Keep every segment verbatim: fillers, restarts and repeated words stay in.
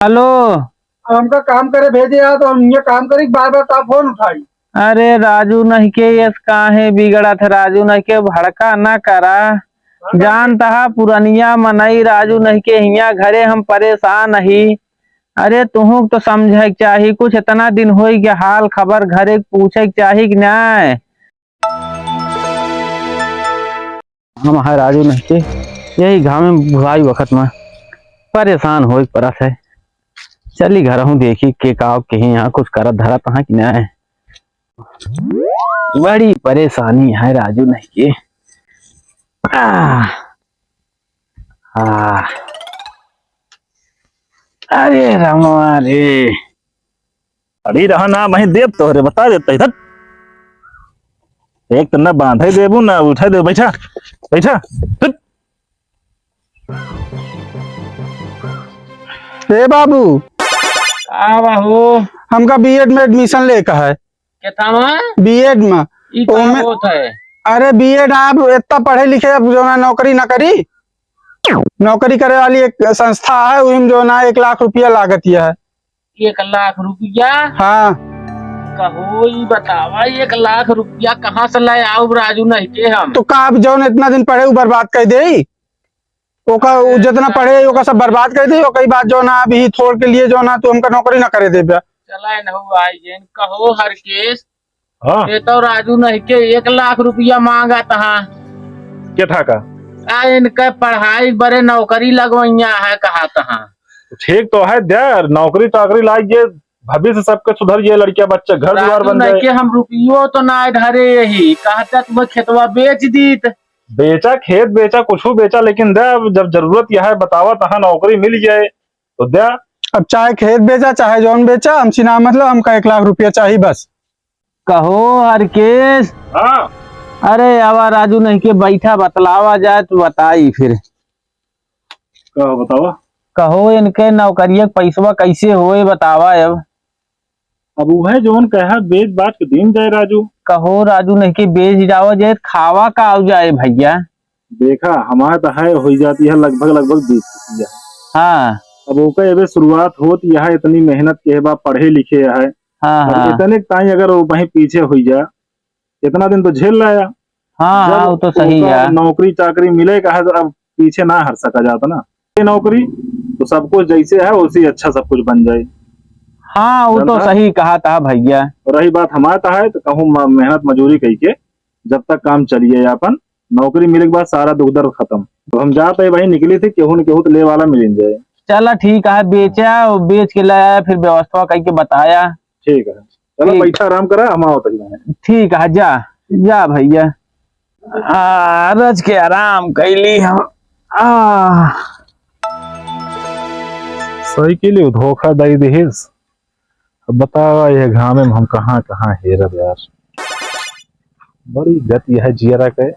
हेलो। अब हमका काम करे भेजे आ, तो हम ये काम करी, बार बार का फोन उठाई। अरे राजू नहीं के, यस काहे बिगड़त है राजू नहीं के, भड़का ना करा। जानत हा पुरनिया मनई राजू नहीं के, हियाँ घरे हम परेशान ही। अरे तुहूँ तो समझे के चाही, कुछ इतना दिन होई के हाल खबर घरे पूछे के चाही कि नाय? हम है राजू नहीं के, यही घाम में बुहाई वक्त में परेशान होई पड़त है। चली घरहूँ देखी के का कहीं यहाँ कुछ करत धरत हाँ कि नाय। बड़ी परेशानी है राजू नहीं के। आह, आह। अरे रामा रे। अरे रहा ना, मैं देत तोहरे, बता देता इधर। एक तो ना बांधे देबू, ना उठा दे, बैठा, बैठा। हट। ए बाबू। का बाबू? हमका बीएड में एडमिशन लेका है। केथा में? बीएड में। ई का ओमे होत है? अरे बीएड, आप इतना पढ़े लिखे, अब जो ना नौकरी ना करी, नौकरी करे वाली एक संस्था है, वही में जो ना एक लाख रुपया लागत है। एक लाख रुपया? हाँ। कहो, ई बतावा, एक लाख रुपया कहाँ से ले आउब राजू नहीं के हम? तो का, अब जौन इतना दिन पढ़े, उ बर्बाद कर दे, ओका, उ जितना पढ़े, ओका सब बर्बाद कर दे, ओकरी बाद जो ना अभी थोड़ के लिए जो ना तू हमका नौकरी ना करे देबे। चला न हो आई जेन, कहो हरकेश, हाँ। ये तो राजू नहीं के एक लाख रुपया मांगत हा। केथा का? आ, इनके पढ़ाई बरे नौकरी लगवैया है, कहत हा। ठीक तो है, द्या, नौकरी चाकरी लाग जे, भविष्य सबके सुधर जे, लड़किया बच्चा घर दुआर राजू बन नहीं जाए। के हम रुपयो तो ना धरे यही, कहते तुम खेतवा बेच दीत। बेचा, खेत बेचा, कुछ बेचा, लेकिन द्या, अब जब जरूरत यह है, बतावा तहाँ नौकरी मिल जाए तो द्या। अब चाहे खेत बेचा, चाहे जौन बेचा, हमसे ना मतलब, हमका एक लाख रुपया चाही बस। कहो हरकेश। हाँ। अरे आवा राजू नहीं के बैठा, बतलावा जाए तो बताई फिर। कहो बतावा। कहो इनके नौकरिया के पैसवा कैसे होए बतावा अब। अब उहे जौन कहा बेच बाच के दिन जाए राजू। कहो राजू नहीं के बेच जावा जाए, खावा का आउ जाए भैया। देखा हमारे तो है हो जाती है लगभग लगभग बीस रुपया। हाँ। अब ओकर एबे शुरुआत होत यह इतनी मेहनत के बा, पढ़े लिखे है। हाँ, अब हाँ। इतने ताई अगर वो वहीं पीछे हो जा, इतना दिन तो झेल लाया। हाँ, जब हाँ, वो तो सही ओकर है। नौकरी चाकरी मिले का है तो अब पीछे ना हट सका जाता ना। ये नौकरी तो सब कुछ जैसे है वैसे ही अच्छा सब कुछ बन जाए। हाँ, वो तो जानता? सही कहा था भैया। और रही बात हमारे तो है तो कहूँ म-, मेहनत मजूरी कई के जब तक काम चलिए अपन, नौकरी मिले के बाद सारा दुख दर्द खत्म। तो हम जाते हैं भाई, निकली थी केहू न केहू तो ले वाला मिल जाए। चला ठीक है, बेचा, बेच के लाया, फिर व्यवस्था करके बताया। ठीक है, चलो ठीक। बैठा आराम करा, हम आवत ही। ठीक है, जा, जा भैया। आ, रज के आराम कैली हम। आ। साइकिल धोखा दई दिहिस। अब बतावा, यह घामे में हम कहाँ, कहाँ हेरब यार। बड़ी गति है जियरा के।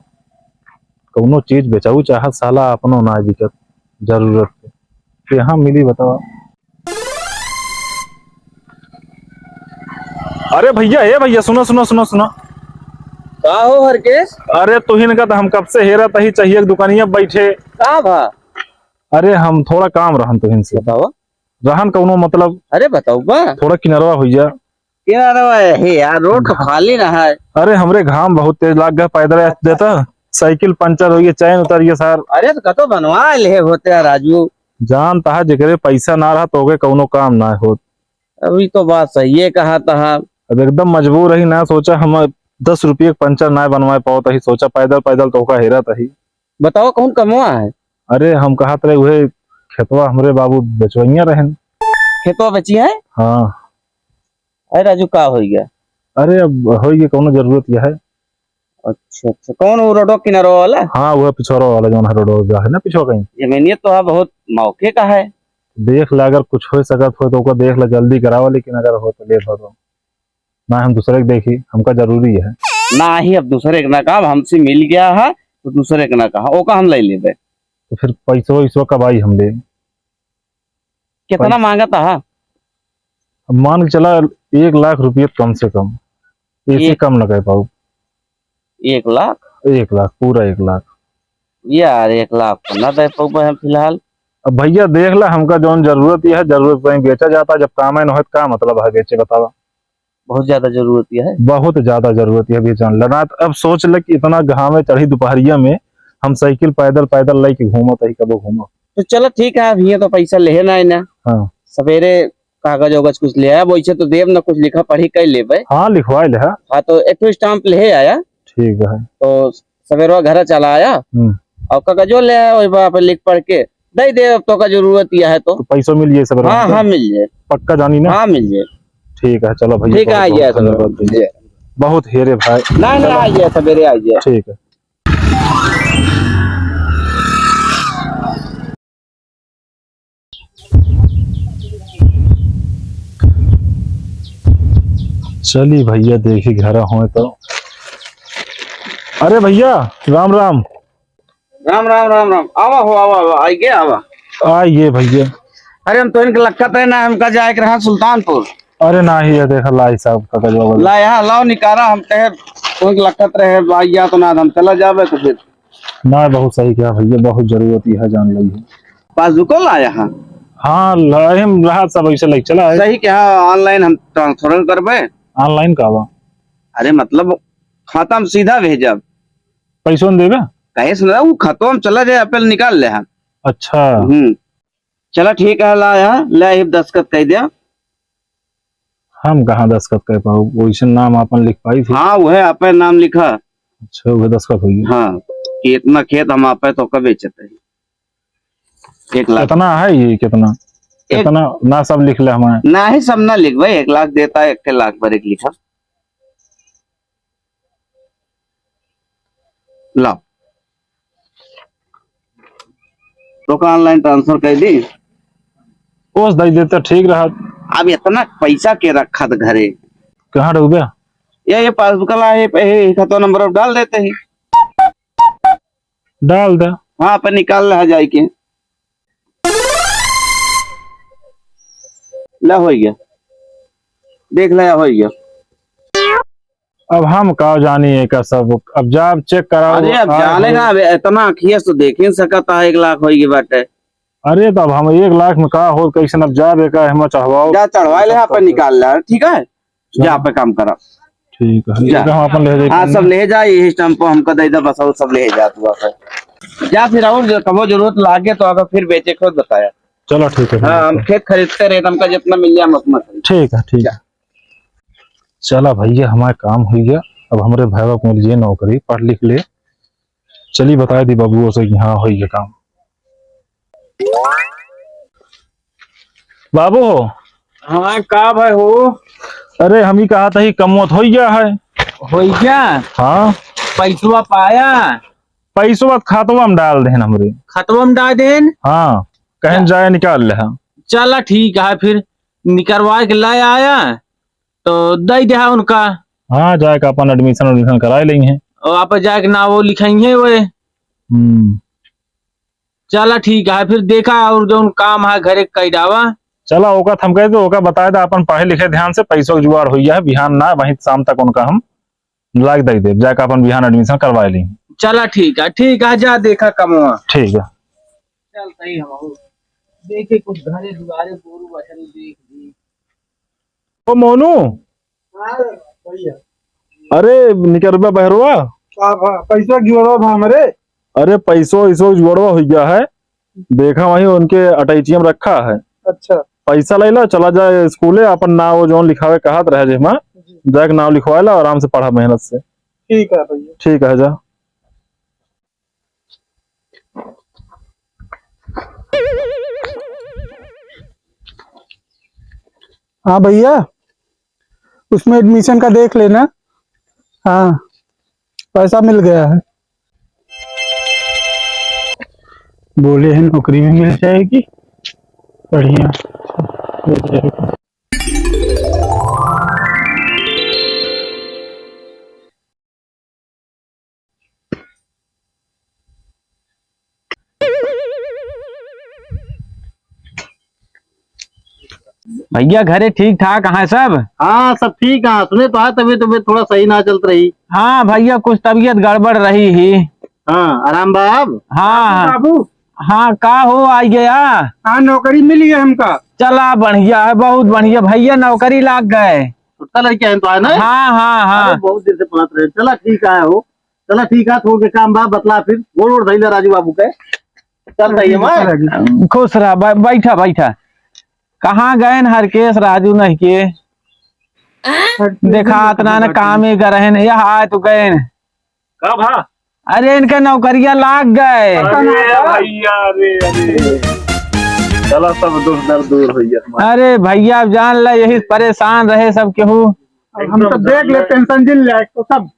कौनो चीज बेचाऊ चाहत साला, अपनो ना बिकत जरूरत के। यहाँ मिली बतावा। अरे भैया, ए भैया, सुनो, सुनो, सुनो, सुनो। का हो हरकेश? अरे तुहिन का तो हम कब से हेरत ही, चाहिए दुकानिया बैठे। का भा? अरे हम थोड़ा काम रहन तुहिन से। बतावा। रहन कौनो मतलब? अरे बताओ बा। थोड़ा किनारवा हो जा। किनारवा है यार, रोड तो घा-, खाली ना है। अरे हमरे घाम बहुत तेज लाग गया, पैदल आ देता, साइकिल पंचर हो गया, चैन उतर गया सर। अरे तो कतो बनवा ले होते हैं राजू। जानता है जेकरे पैसा ना रहा तो ओके कौनो काम ना होत। अभी तो बात सही है कहा था। अब एकदम मजबूर ही ना, सोचा हम दस रुपये के पंचर ना बनवाए पाओ तही, सोचा पैदल पैदल तो ओका हेरा तही। बताओ कौन कमवा है? अरे हम कहत रहे उहे खेतवा हमरे बाबू बेचवइया रहन। खेतवा बेची है? हाँ। अरे राजू का हो गया? अरे अब हो गया कौनो जरूरत यह है। अच्छा अच्छा, कौन वो रोडो किनारो वाला? हाँ वो पिछोरो वाला जौन है रोडो जो है ना पिछो कहीं। जमीनियत तो है बहुत मौके का है। देख ले अगर कुछ हो सकत हो तो ओका देख ले जल्दी करावा, लेकिन अगर हो तो लेट हो तो। ना हम दूसरे के देखी, हमका जरूरी है। ना ही अब दूसरे के ना काम, हमसे मिल गया है तो दूसरे के ना कहा, ओका हम ले लेबे। तो फिर पैसो वैसो कब आई हम ले? कितना पै- मांगत हा? अब मान के चला एक लाख रुपये कम से कम, ऐसे एक कम ना कर पाऊ। एक लाख? एक लाख, पूरा एक लाख। यार एक लाख तो ना दे पाऊबे हम फिलहाल। अब भइया देख ला, हमका जौन जरूरत यह है, जरूरत वहीं बेचा जाता, जब काम है न होत, का मतलब है बेचे, बतावा? बहुत ज्यादा जरूरत यह है। बहुत ज्यादा जरूरत यह है, बेचन लेना। अब सोच ले कि इतना घाम में चढ़ी दोपहरिया में हम साइकिल पैदल, पैदल लेके घूमत ही, कबो घूमत। तो चलो ठीक है, अब हियाँ तो पैसा लेहे ना है ना। हाँ। सवेरे कागज ओगज कुछ ले आया, वैसे तो देब ना, कुछ लिखा पढ़ी कर लेबे। हाँ, लिखवा ले, हाँ। हाँ, तो एक ठो स्टाम्प ले आया। ठीक है। तो सवेरवा घर चला आया, हम्म। और कागजो ले आया, वही पर लिख पढ़ के दे दे, अब तो का जरूरत यह है तो। तो पैसो मिल जाए सवेरे हाँ, हमको? हाँ, मिल जाए। पक्का जानी ना? हाँ, मिल जाए। ठीक है, चलो भइया, ठीक है, बहुत, आइए बहुत सवेरे, धन्यवाद भइया। आइए। बहुत हेरे भाई। ना, ना, चलो। आइए सवेरे, आइए। ठीक है। चली भइया, देखी घर होए तो। अरे भइया, राम राम। राम, राम, राम, राम। आवा हो, आवा, आवा, आइए, आवा। आइए भइया। अरे, हम तो इनके लक्कत रहे ना, हमका जाए के रहा सुल्तानपुर। अरे नाही, ये देखा लाई साहब का गजवा बजवा। ला यहाँ लाओ निकारा, हम कहे तो इनके लक्कत रहे, भइया तो ना हम चला जावे तो फिर। ना, बहुत सही कहा भइया, बहुत जरूरत यह जान ली है। पासबुको लाया है? हाँ, लाए हम रहा सब ऐसे लेके चला है। सही कहा, online हम transfer करबे। Online का बा? अरे मतलब खाता में सीधा भेजब। पैसो न देबे? कैश ना, वो खाता में चला जाए, अपने निकाल ले हम। अच्छा। हम्म। चला ठीक है, ला यहाँ, ले ये दस्तखत कर दिया। हम कहाँ दस्तखत कर पाओ, वैसे नाम अपन लिख पाई थी। हाँ, वह अपन नाम लिखा। अच्छा, वह दस्तखत हुई। हाँ, कि इतना खेत हम आप तो कब बेचते हैं? एक लाख। कितना है ये, कितना? एक कितना ना सब लिख ले हमारे। ना ही सब ना लिख भाई, एक लाख देता है, एक लाख पर एक लिखा। लाओ। तो का online transfer कर दी? ओस दे देते ठीक रहा। अब इतना पैसा के रखा था घरे? कहाँ डूबे? ये, ये पासबुक ला है, ये, ये खाता नंबर डाल देते हैं। डाल दे। हाँ, अपन निकाल रहा जाए के। ला, हो गया। देख ले, हो गया। अब हम का जानी एका सब, अब जाब check कराओ, अरे, अब का जाने हो? ना, अब इतना अखिया से तो देख ही सकत है, एक लाख होई के बाटे। अरे, तो अब हम एक लाख में का हो, कैसे अब जाब एका, हम चढ़वाओ। जा चढ़वा ले, यहाँ पे निकाल ले, ठीक है? चलो। जा पे काम करा। ठीक है, जा। ये तो हम अपन ले जाए हाँ, सब ले जा, यही stamp हमको दे दे, बस और सब ले जा तू आप। जा फिर और जो कबो जरूरत लागे तो अगर फिर बेचे को बताया। चलो, ठीक है, हाँ, ठीक हम है। खेत खरीदते रहे, हमका जितना मिल जाए, हम अपना खरीद। ठीक है, ठीक जा। है। चला भइया, हमार काम होइ गया। अब हमरे भइया को मिल जाए नौकरी, पढ़ लिख ले। चली बताए दी बाबू से कि हाँ, होइ गया काम। बाबू हो। हाँ, का भाई हो? अरे, हम ही कहा था, ही कमवा तो होइ गया है। होइ गया? हाँ। पैसवा पाया? पैसवा खातवा में डाल देन हमरे। खातवा में डाल देन? हाँ, कहेन जा। जाए निकाल ले। हाँ। चला ठीक है, फिर निकरवा के ले आया। तो दे दे उनका। हाँ, जाए के अपन admission, admission कराए लेंगे। और आप जाए के नाव लिखाई है वो। हम्म। चला ठीक है, फिर देखा और जौन काम है घरे कई डावा। चला, ओका थम कहे तो ओका बताए दा, अपन पढ़े लिखे ध्यान से, पैसों के जुगाड़ होई है, बिहान ना, वहीं शाम तक उनका हम लाग दे दे, जाके अपन बिहान admission करवाए ली। चला ठीक है, ठीक है, जा देखा कमवा। ठीक है। चल सही हम देखे कुछ घरे दुआरे गोरू बछरू देख ली। ओ मोनू, हाँ भैया। अरे निकरबा बहरवा। का भा, पैसा जुड़वा भा हमरे। अरे पैसो वैसो जुड़वा हो गया है, देखा वहीं उनके अटैचिया में रखा है। अच्छा। पैसा ले ला, चला जाए स्कूले, अपन नाव जौन लिखावे कहत रहे जेमा, जी। जाके नाव लिखवा ला, आराम से पढ़ा मेहनत से। ठीक है भैया। ठीक है, जा। हाँ भैया, उसमें admission का देख लेना। हाँ, पैसा मिल गया है। बोले हैं नौकरी भी मिल जाएगी, बढ़िया। भैया, घरे ठीक ठाक हैं सब? हाँ, सब ठीक है। सुने तो है, तबीयत, तबीयत थोड़ा सही ना चलत रही। हाँ भैया, कुछ तबीयत गड़बड़ रही ही। हाँ, आराम बा अब? हाँ, हाँ। बाबू, हाँ, का हो, आ गया? हाँ, नौकरी मिली है हमका। चला, बढ़िया है, बहुत बढ़िया। भैया नौकरी लाग गए। छोटका लड़का है तो आए ना? हाँ, हाँ, हाँ। अरे, बहुत दिन से पढ़त रहे। चला, ठीक है हो। चला, ठीक है, थोड़े काम बा, बतला फिर। गोड़ ओड़ धइला राजू बाबू के। चल, सही है, मैं। खुश रहा, बै-, बैठा, बैठा। कहाँ गए न हरकेश राजू नहीं के? देखात ना न, कामे कर रहे न, यह आए तो गए न। का भा? अरे, इनके नौकरिया लाग गए। अरे भैया, अरे, अरे। चला, सब दुख दर्द दूर हो गया हमारा। अरे भैया, अब जान ला, यही परेशान रहे सब केहू। अब हम एकदम सब देख ले, जान ला। टेंशन जिन ले, तो सब।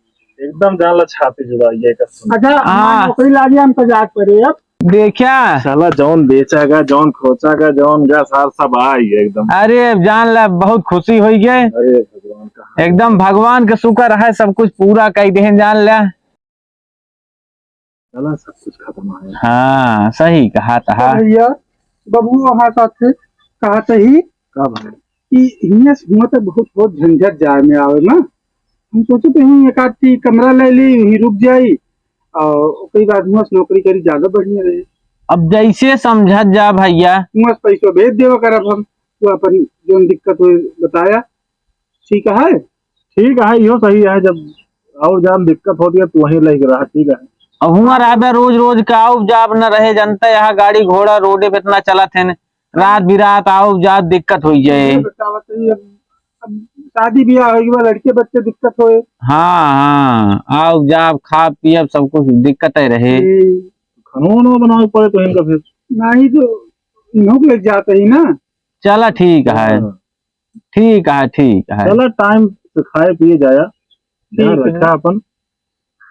एकदम जान ला, छाती जुड़ा गया, कसम। अच्छा, हाँ। हमारी नौकरी लागी, हम तो जात पड़े अब। देखा? साला जौन बेचा गा, जौन खोचा गा, जौन गा, सार सब आई एकदम। अरे, अब जान ला, बहुत खुशी होई गए। अरे भगवान का। एकदम भगवान के शुक्र है, सब कुछ पूरा कई देहन, जान ला। चला, सब कुछ खत्म है। हाँ, सही कहा तहा। भैया, बबुआ वहाँ साथे कहा तही का भाई? कि हियाँ से हुआँ तक बहुत, बहुत झंझट जाए में आवे ना। हम सोचे तो यहीं एक आध ठी कमरा ले ली, यहीं रुक जाई, और ओकरी बाद हुआँ से नौकरी करी, ज्यादा बढ़िया रहे। अब जैसे समझत जा भैया। हुआँ से पैसा भेज देवा करब हम, तो अपन जौन दिक्कत हो बताया। ठीक है? ठीक है, इहो सही है। जब और जान दिक्कत होती है, तो वहीं रह के रहा, ठीक है। अब हुआँ रहबे रोज रोज के, आउब जाब न रहे, जनता यहाँ गाड़ी घोड़ा रोडे पे इतना चलत है न, रात बिरात आउब जाब दिक्कत हो जाए। ये बतावा तो, ये अब, अब शादी ब्याह हो गया, लड़के बच्चे दिक्कत होए। हाँ, हाँ, आउब जाब, खाब पियब, सब कुछ दिक्कत ही रहे। ए, खानो वानो बनावे पड़े तो इनका फिर। नहीं तो इन्हों को लग जाते ही ना। चला, ठीक है। हाँ। ठीक है, ठीक है। चला, टाइम से खाए पिए जाया, ध्यान ठीक है। रखा अपन।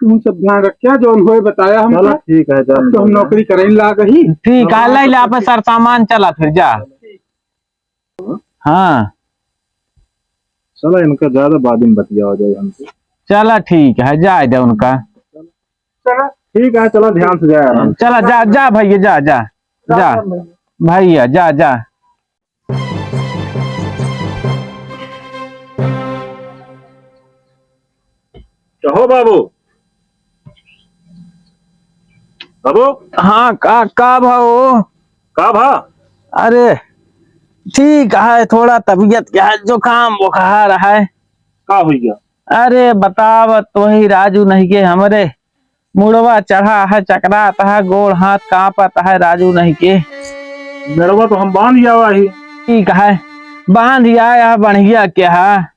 तुम सब ध्यान रखा, जौन होए बताया हमका। चला, ठीक है, जान तो हम दो। नौकरी करें लाग ही। ठीक है, चला, ले ला अपन सर सामान, चला फिर जा। हाँ। चला, इनका ज्यादा बाद में बतिया हो जाए हमसे। चला, ठीक है, जाए दे उनका। चला। ठीक है, चला, ध्यान से जाए आराम से। चला, जा, जा भैया, जा, जा, जा। राम राम भैया। भैया, जा, जा। कहो बाबू। बाबू। हाँ, का, का भाव? का भा? अरे, ठीक है, थोड़ा तबीयत क्या है, जुकाम बुखार है। का हुई गया? अरे, बतावत तो ही राजू नहीं के हमरे मुड़वा चढ़ा है, चकरात है, गोड़ हाथ कांपत है राजू नहीं के। मेड़वा तो हम बांध आवा ही। ठीक है, बांध आया है, बढ़िया क्या है?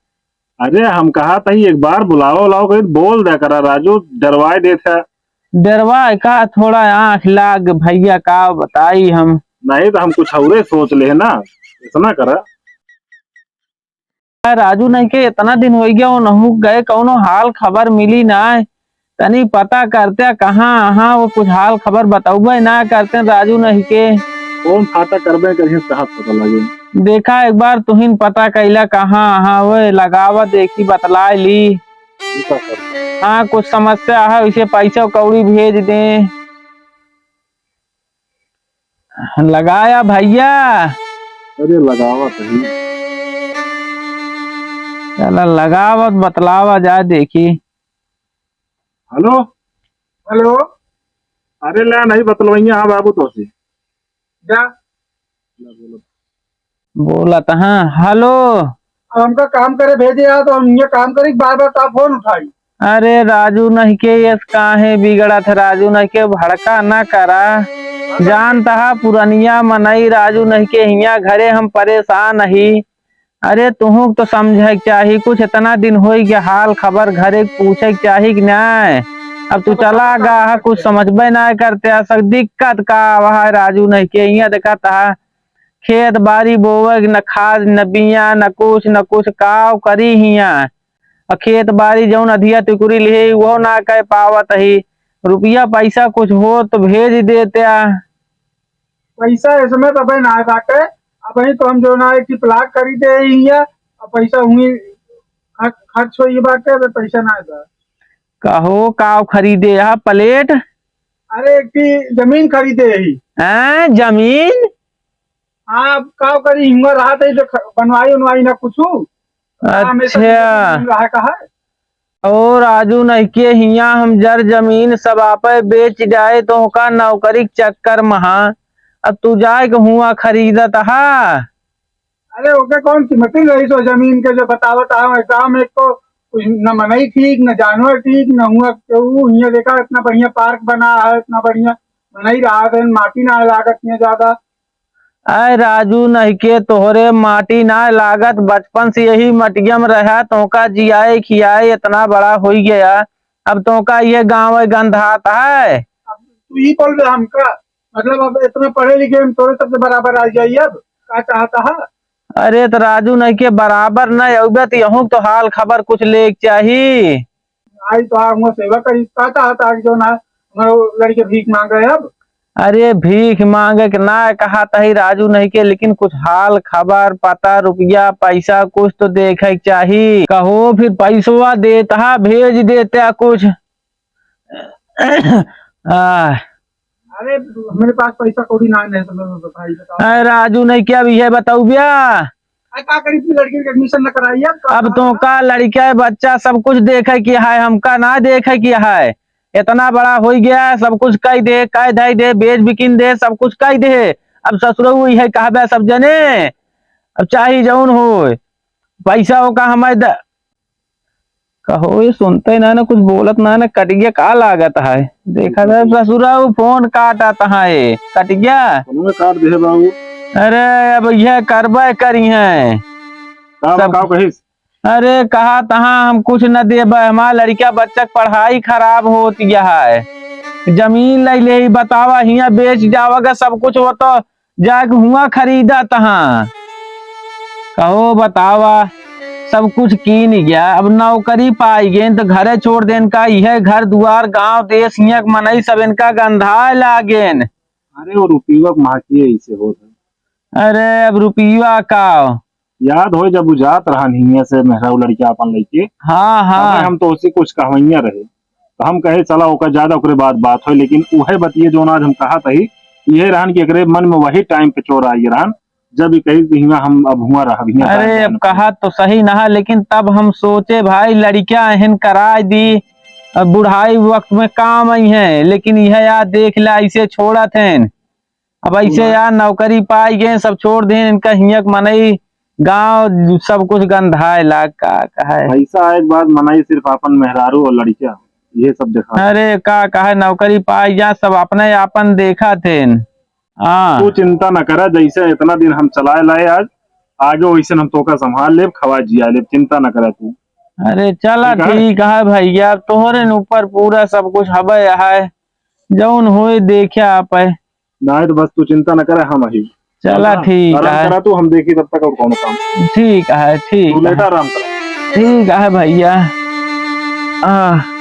अरे, हम कहा था ही एक बार बुलाओ, उलाओ, कहीं बोल दे करा राजू, डरवाए देत है। डरवाए का, थोड़ा आँख लाग भैया, का बताई हम। नहीं तो हम कुछ औरे सोच ले ना, इतना करा। राजू नहीं के इतना दिन हो गया, वो नहु गए, कौनो हाल खबर मिली ना। तनी पता करते कहाँ, हाँ, वो कुछ हाल खबर बतौबे ना करते राजू नहीं के। कौन फाटा करबे करिए, कहाँ पता लगे। देखा एक बार तुहिन पता कैला कहाँ, हाँ, वो लगावा देखी बतलाए ली। ठीक है सर। हाँ, कुछ समस्या है, उसे पैसा कौड़ी भेज दे। लगाया भैया। अरे लगावा सही। चला लगावत बतलावा जाए देखी। हेलो। हेलो। अरे ला नहीं बतलवैया, हाँ बाबू तो से। जा। बोलत, हाँ, हेलो। अब हमका काम करे भेजे आ, तो हम ये काम करी, बार-बार का फोन उठाई? अरे राजू नहीं के यस काहे बिगड़त है, राजू नहीं के भड़का ना करा। जानत हा पुरनिया मनई राजू नहीं के हिया घरे हम परेशान ही। अरे तुहूँ तो समझे के चाही, कुछ इतना दिन होई के हाल खबर घरे के पूछे के चाही कि नाय? अब तू चला गा हा, कुछ समझबे ना करते हा, सब दिक्कत का आवा है राजू नहीं के हिया देखत हा। खेत बारी बोवे न खाद न बिया न कुछ न कुछ काव करी हिया। अ खेत बारी जौन अधिया तिकुरी लिहे उहो ना कह पावत ही। रुपया पैसा कुछ हो तो भेज देत्या। पैसा इसमें तो अबे ना बाटे। अबही तो हम जौन एक ठे प्लाट खरीदे ही हिया, अब पैसा हुई खर्च, खर्च होई बाटे, अबे पैसा ना बा। कहो काव खरीदे हा प्लेट? अरे एक ठे जमीन खरीदे ही। हैं, जमीन? हाँ, अब का करी, हिंगा रहा था, तो ख-, बनवाई उनवाई ना कुछू। हाँ, हमेशा अच्छा। जिंदगी में रहा का है। ओ राजू, नहिके हियाँ हम जर जमीन सब आपे बेच जाए, तोहका नौकरी के चक्कर महा। अब तू जाए के हुआँ खरीदत हा। अरे, ओके कौन कीमती रही सो जमीन के जो बतावत हा, गाँव में एक तो कुछ न मनई ठीक, न जानवर ठीक, न हुआँ केहू। हियाँ देखा, इतना बढ़िया पार्क बना है, इतना बढ़िया मनई रहा है, माटी ना लागत हियाँ ज्यादा। अय राजू, नहिके तोहरे माटी ना लागत, बचपन से यही मटिया में रहा, तोहका जियाए खियाए इतना बड़ा होई गया, अब तोहका ये गाँव गंधात है। अब तू ही बोल दे हमका, मतलब अब इतना पढ़े लिखे हम तोरे सबसे बराबर आ जाइए, अब का चाहता है? अरे त राजू, नहिके बराबर न अउबे त यहूँ तो हाल खबर कुछ लेक चाही। आई तो आ हुआँ सेवा करी, का चाहता है कि जो ना हमारे लड़के भीख मांगे अब? अरे भीख मांगे के ना कहत ही राजू, नहिके लेकिन कुछ हाल खबर पता, रुपया पैसा कुछ तो देखे के चाही। कहो फिर पैसवा देत हा, भेज देत हा कुछ। आ, अरे, मेरे पास पैसा कौड़ी ना है, तो मैं भाई बताओ। अरे राजू, नहिके अब यह बताउब्या। अरे का करी, अपनी लड़की के admission न कराई अब, का अब तो का लड़का बच्चा सब कुछ देखे के है, हमका ना देखे के है। इतना बड़ा होई गया है, सब कुछ कह दे, कह धई दे, बेच बिकिन दे, सब कुछ कह दे। अब ससुरऊ यह कहबे सब जने, अब चाही जौन होय, पैसा ओका हमें द-, कहो, ये सुनते ना, ना कुछ बोलत ना, ना कट गया, का लागत है? देखा था ससुरा, वो फोन काटत है, कट गया। फोनवे काट दे बाबू। अरे, अब यह करबे करी हैं। का सब बताओ कहिस? अरे, कहा तहाँ हम कुछ न देबे, हमार लड़का बच्चा के पढ़ाई खराब होत गया है। जमीन ले ले, बतावा, हियाँ बेच जावगा सब कुछ, वो तो जाके हुआँ खरीदा तहाँ। कहो बतावा, सब कुछ कीन गया, अब नौकरी पाई गेन तो घरे छोड़ देन का, यह घर दुआर गाँव देश हियाँ के मनई सब इनका गंधाए लागेन। अरे वो रुपयुआ के महकिए ऐसे होत है। अरे अब रुपयुआ का? याद होय जब उ जात रहन हियाँ से मेहरारू लड़का अपन लइके, हाँ, हाँ। तबे हम तो उसे कुछ कहवइया रहे। तो हम कहे, "चला, ओकर ज्यादा ओकरे बाद बात होई," लेकिन उहे बतिये जौन आज हम कहत हई, इहे रहन कि एकरे मन में वही time पे चोर आइ रहन, जब ई कही कि हियाँ हम अब हुआँ रहब, हियाँ अरे, अब कहा तो सही ना, लेकिन तब हम सोचे, भाई, लड़कियां एहन कराए दी, अब बुढ़ाई वक्त में काम आई हैं, लेकिन यह यार देख ला, ऐसे छोड़त हैं। अब ऐसे यार नौकरी पाई गए, सब छोड़ दें, इनका हियक मनई गाँव सब कुछ गंधाए लाग, का कहे। पैसा आए के बाद मनई सिर्फ आपन मेहरारू और लड़किया, ये सब देखा। अरे का कहे, नौकरी पाई जा, सब अपने आपन देखा थे। हाँ। तू चिंता न करा, जैसे इतना दिन हम चलाए लाए आज, आगे वैसे हम तोका संभाल लेब, खवा जिया लेब, चिंता न करा तू। अरे चला ठीक है। ठीक है भैया, तोहरे न ऊपर पूरा सब कुछ हबे है, जौन होए देखे आप है। नहीं तो बस तू चिंता न करे, हम ही। चला, हाँ, ठीक है। आराम करा तू, हम देखी तब तक और कौनो काम। ठीक है, ठीक है। तू लेटा आराम करा। ठीक है भैया। हाँ।